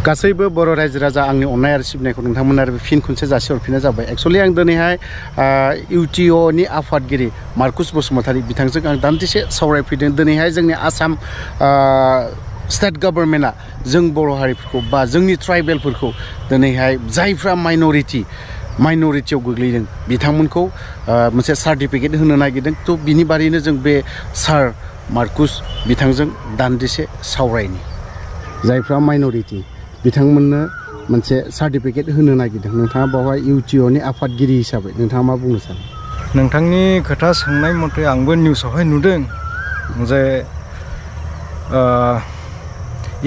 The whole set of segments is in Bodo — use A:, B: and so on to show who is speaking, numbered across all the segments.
A: गासैबो बर' रायजो राजा आंनि अननाय आरो सिबिनायखौ नोंथांमोना फिन खनसे जासिहरफिननाय जाबाय। एक्चुअली आं दिनैहाय UTO नि आफादगिरि मार्कुस बसुमतारी बिथांजों आं दान्दिसे सावरायफैदों। दिनैहाय जोंनि आसाम स्टेट गभर्नमेन्टआ जों बर' हारिफोरखौ बा जोंनि ट्राइबेलफोरखौ दिनैहाय जायफ्रा माइन'रिटियाव गोग्लैदों बिथांमोनखौ मोनसे सार्टिफिकेट होनो नागिरदों। थ' बिनि बारैनो जों बे सार मार्कुस बिथांजों दान्दिसे सावरायनि। जायफ्रा माइन'रिटि बिथांमोननो मोनसे सार्टिफिकेट होनो नागिरदों। नोंथाङा बावहाय UTO नि आफादगिरि हिसाबै नोंथाङा मा बुंनो सानो?
B: नोंथांनि खोथा सोंनाय मथे आंबो निउसावहाय नुदों जे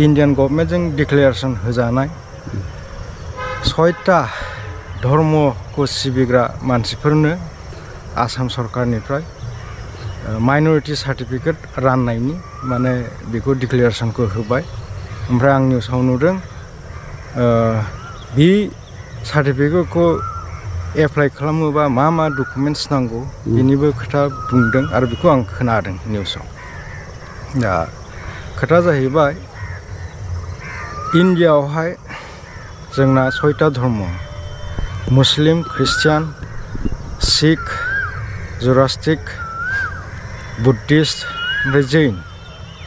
B: इन्डियान गभर्नमेन्टजों डिक्लेरेसन होजानाय 6टा धर्मखौ सिबिग्रा मानसिफोरनो आसाम सरकारनिफ्राय माइन'रिटि सार्टिफिकेट राननायनि माने बेखौ डिक्लेरेसनखौ होबाय। ओमफ्राय आं निउसाव नुदों बे सार्टिफिकेटखौ एप्लाइ खालामोबा मा मा डकुमेन्टस नांगौ बेनिबो खोथा बुंदों आरो बेखौ आं खोनादों निउसाव। दा खोथा जाहैबाय इन्डियाआवहाय जोंना 6टा धर्म मुस्लिम, ख्रिस्टियान, सिख, जरास्ट्रिक, बुद्धिस्ट ओमफ्राय जैन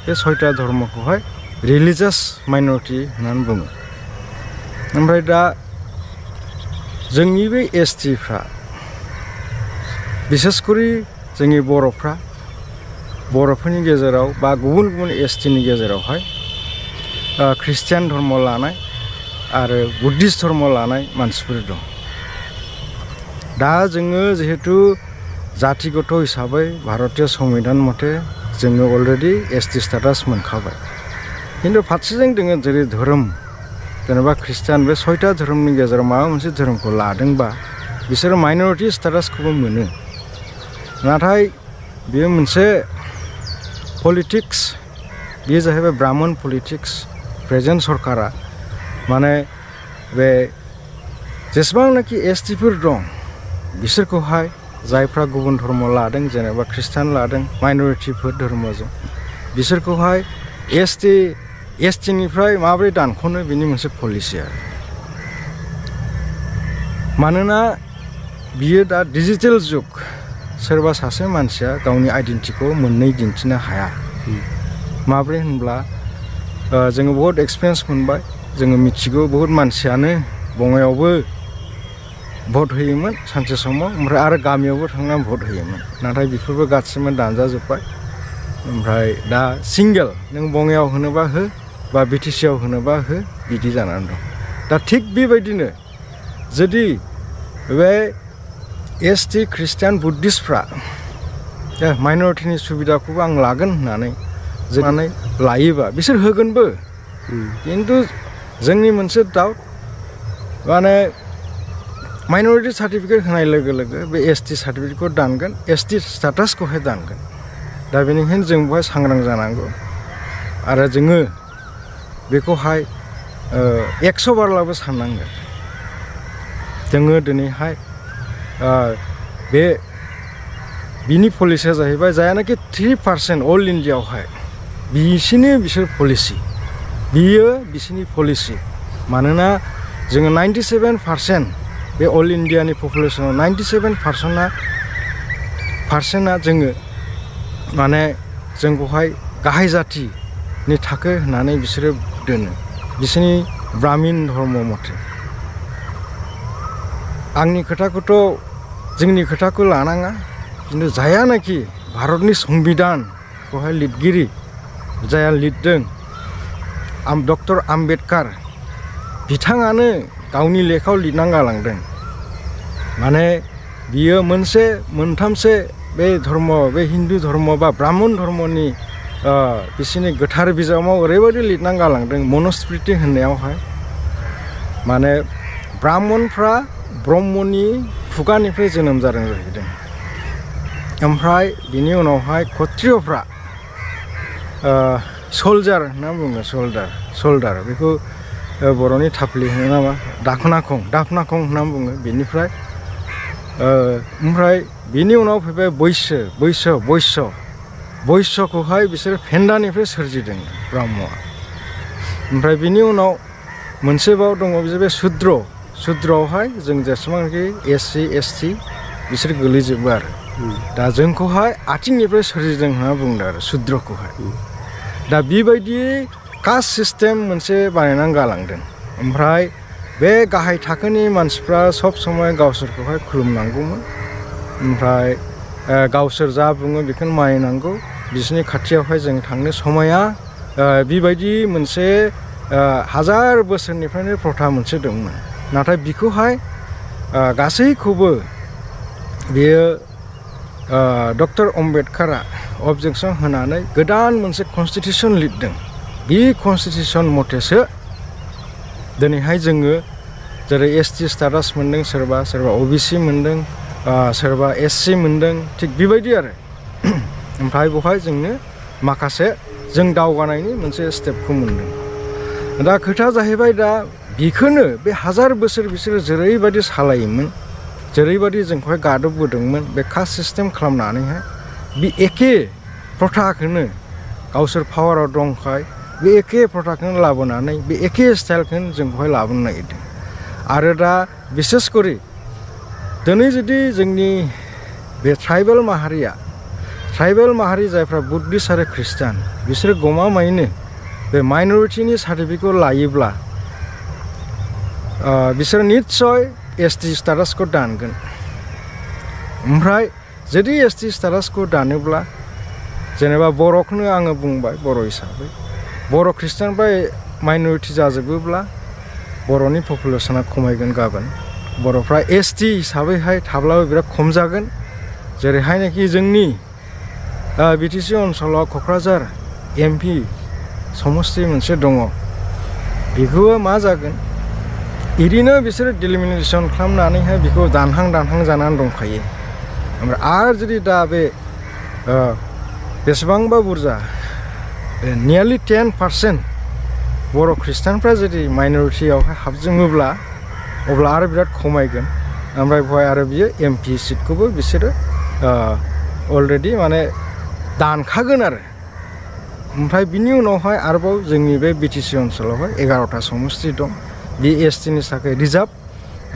B: बे 6टा धर्मखौहाय रिलिजियास माइन'रिटि होननानै बुङो। ओमफ्राय दा जोंनि बे STफ्रा बिसेसकरि जोंनि बर'फोरनि गेजेराव बा गुबुन गुबुन STनि गेजेरावहाय ख्रिस्टियान धर्म लानाय आरो बुद्धिस्ट धर्म लानाय मानसिफोर दं। दा जोङो जिहेतु जातिगत हिसाबै भारतीय संबिधान मथे जोङो अलरेडि ST स्टेटास मोनखाबाय। खिन्थु फारसेजों दोङो जेरै धोरोम जेनेबा ख्रिस्टियान बे 6टा धोरोमनि गेजेराव माबा मोनसे धोरोमखौ लादोंबा बिसोरो माइन'रिटि स्टेटासखौबो मोनो। नाथाय बेयो मोनसे पलिटिक्स, बेयो जाहैबाय ब्राह्मण पलिटिक्स। प्रेजेन्ट सरकारा माने बे जेसेबांनाखि STफोर दं बिसोरखौहाय जायफ्रा गुबुन धर्म लादों जेनेबा ख्रिस्टान लादों माइन'रिटिफोर धर्मजों बिसोरखौहाय STनिफ्राय माबोरै दानख'नो बेनि मोनसे पलिसि आरो। मानोना बियो दा डिजिटेल जुग, सोरबा सासे मानसिया गावनि आइडेन्टिटिखौ मोननै दिन्थिनो हाया। माबोरै होनब्ला जोङो बहुत एक्सपिरियेन्स मोनबाय, जोङो मिथिगौ बहुत मानसियानो बङाइयावबो भट होयोमोन सानसे समाव, ओमफ्राय आरो गामियावबो थांनानै भट होयोमोन। नाथाय बेफोरबो गासिबो दानजाजोब्बाय। ओमफ्राय दा सिंगेल नों बङाइयाव होनोबा हो बा BTCआव होनोबा हो बिदि जानानै दं। दा थिग बेबायदिनो जुदि बे ST ख्रिस्टियान बुद्धिस्टफ्रा माइन'रिटिनि सुबिदाखौबो आं लागोन होननानै लायोबा बिसोर होगोनबो। खिन्थु जोंनि मोनसे डाउट माने माइन'रिटि सार्टिफिकेट होनाय लोगो लोगो बे ST सार्टिफिकेटखौ दानगोन, ST स्टेटासखौहाय दानगोन। दा बेनिखायनो जों बेवहाय सांग्रां जानांगौ आरो जोङो बेखौहाय 100 बारब्लाबो साननांगोन। जोङो दिनैहाय बिनि पलिसिया जाहैबाय जायानाखि 3% अल इन्डियाआवहाय बिसोर पलिसि, बियो बिसोरनि पलिसि। मानोना जोङो 97% बे अल इन्डियानि पपुलेसनाव 97%आ जोङो माने जोंखौहाय गाहाय जाथिनि थाखो होननानै बिसोरो दोनो बिसोरनि ब्राह्मिन धर्म मथे। आंनि खोथाखौथ' जोंनि खोथाखौ लानाङा, खिन्थु जायानाखि भारतनि संबिधानखौहाय लिरगिरि जाया लिरदों डक्टर आम्बेडकार बिथाङानो गावनि लेखायाव लिरना गालांदों। माने बियो मोनथामसे बे धर्म, बे हिन्दु धर्म बा ब्राह्मण धर्मनि बिसोरनि गोथार बिजाबाव ओरैबायदि लिरना गालांदों मनुस्मृति होननायावहाय माने ब्राह्मणफ्रा ब्रह्मनि खुगानिफ्राय जोनोम जादों जाहैदों। ओमफ्राय बिनि उनावहाय क्षत्रियफ्रा सल्जार होनना बुङो, सल्दार बेखौ बर'नि थाफ्लि होनो नामा, दाफनाखं होनना बुङो। बेनिफ्राय ओमफ्राय बिनि उनाव फैबाय बैश्यखौहाय बिसोर फेन्दानिफ्राय सोरजिदों ब्रह्मआ। ओमफ्राय बिनि उनाव मोनसेबाव दङ बे सुद्रआवहाय जों जेसेबांखि SC ST बिसोर गोलैजोबो आरो दा जोंखौहाय आथिंनिफ्राय सोरजिदों होनना बुंदों आरो सुद्रखौहाय दा बेबायदि कास्ट सिस्टेम मोनसे बानायनानै गालांदों ओमफ्राय बे गाहाय थाखोनि मानसिफ्रा सब समय गावसोरखौहाय खुलुमनांगौमोन ओमफ्राय गावसोर जा बुङो बेखौनो मानिनांगौ बिसोरनि खाथियावहाय जों थांनो समाया बेबायदि मोनसे हाजार बोसोरनिफ्रायनो प्रथा मोनसे दंमोन नाथाय बिखौहाय गासैखौबो बेयो डक्टर आम्बेडकारा अबजेक्सन होनानै गोदान मोनसे कन्स्टिटिउसन लिरदों बे कन्स्टिटिउसन मथेसो दिनैहाय जोङो जेरै ST स्टेटास मोनदों सोरबा OBC मोनदों सोरबा SC मोनदों थिग बेबायदि आरो ओमफ्राय बेवहाय जोंनो माखासे जों दावगानायनि मोनसे स्टेपखौ मोनदों दा खोथा जाहैबाय दा बेखौनो बे हाजार बोसोर बिसोरो जेरैबायदि सालायोमोन जेरैबायदि जोंखौहाय गादबबोदोंमोन बे कास्ट सिस्टेम खालामनानैहाय बे एखे प्रथाखौनो गावसोर पावाराव दंखाय बे एखे प्रथाखौनो लाबोनानै बे एखे स्टाइलखौनो जोंखौहाय लाबोनो नागिरदों आरो दा बिसेस करि दिनै जुदि जोंनि बे ट्राइबेल माहारि जायफ्रा बुद्धिस्ट आरो ख्रिस्टान बिसोरो गमामायैनो बे माइनरिटिनि सार्टिफिकेट लायोब्ला बिसोर निस्सय ST स्टेटासखौ दानगोन ओमफ्राय जुदि ST स्टेटासखौ दानोब्ला जेनेबा बर'खौनो आङो बुंबाय बर' हिसाबै बर' ख्रिस्टानफ्रा माइनरिटि जाजोबोब्ला बर'नि पपुलेसना खमायगोन गाबोन बर'फ्रा ST हिसाबैहाय थाब्लाबो बिराद खम जागोन जेरैहायनाखि जोंनि BTC ओनसोलाव क'क्राझार MP समस्ति मोनसे दङ बेखौबो मा जागोन इदिनो बिसोरो डिलिमिनेसन खालामनानैहाय बेखौ दानहां जानानै दंखायो ओमफ्राय आरो जुदि दा बे बेसेबांबा बुरजा नियारलि 10% बर' ख्रिस्टानफ्रा जुदि माइनरिटियावहाय हाबजोबोब्ला अब्ला आरो बिराद खमायगोन ओमफ्राय बेवहाय आरो बियो MP सिटखौबो बिसोरो अलरेडि माने दानखागोन आरो ओमफ्राय बिनि उनावहाय आरोबाव जोंनि बे BTC ओनसोलावहाय 11टा समस्ति दं बे STनि थाखाय रिजार्भ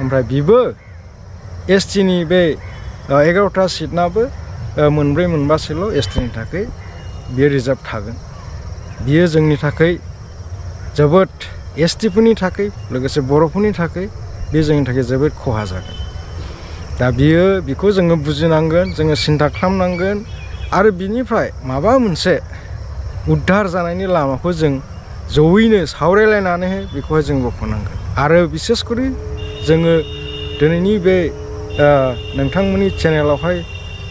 B: ओमफ्राय बिबो STनि बे 11टा सिटनाबो मोनब्रैसोल' STनि थाखाय बियो रिजार्भ थागोन बियो जोंनि थाखाय जोबोद STफोरनि थाखाय लोगोसे बर'फोरनि थाखाय बे जोंनि थाखाय जोबोद खहा जागोन दा बिखौ जोङो बुजिनांगोन जोङो सिन्था खालामनांगोन आरो बिनिफ्राय माबा मोनसे उद्धार जानायनि लामाखौ जों जयैनो सावरायलायनानैहाय बेखौहाय जों बख'नांगोन आरो बिसेसकरि जोङो दिनैनि बे नोंथांमोननि चेनेलावहाय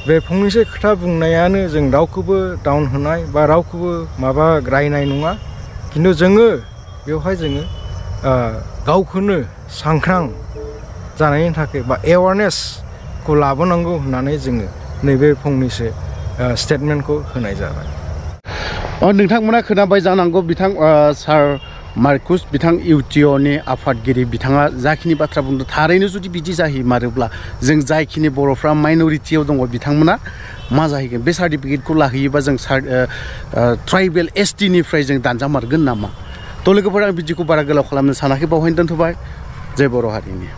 B: बे फंनैसो खोथा बुंनायानो जों रावखौबो डाउन होनाय बा रावखौबो माबा रायनाय नङा खिन्थु जोङो बेवहाय जोङो गावखौनो सांग्रां जानायनि थाखाय बा एवारनेसखौ लाबोनांगौ होननानै जोङो नैबे फंनैसो स्टेटमेन्टखौ होनाय जाबाय
A: नोंथांमोना खोनाबाय जानांगौ बिथां सार मार्कुस बिथां UTOनि आफादगिरि बिथाङा जाखिनि बाथ्रा बुंदों थारैनो जुदि बिदि जाहैमारोब्ला जों जायखिनि बर'फ्रा माइनरिटियाव दङ बिथांमोना मा जाहैगोन बे सार्टिफिकेटखौ लाहैयोबा जों ट्राइबेल STनिफ्राय जों दानजामारगोन नामा थ' लोगोफोर आं बिदिखौ बारा गोलाव खालामनो सानाखै बावहायनो दोनथ'बाय जय बर' हारिनि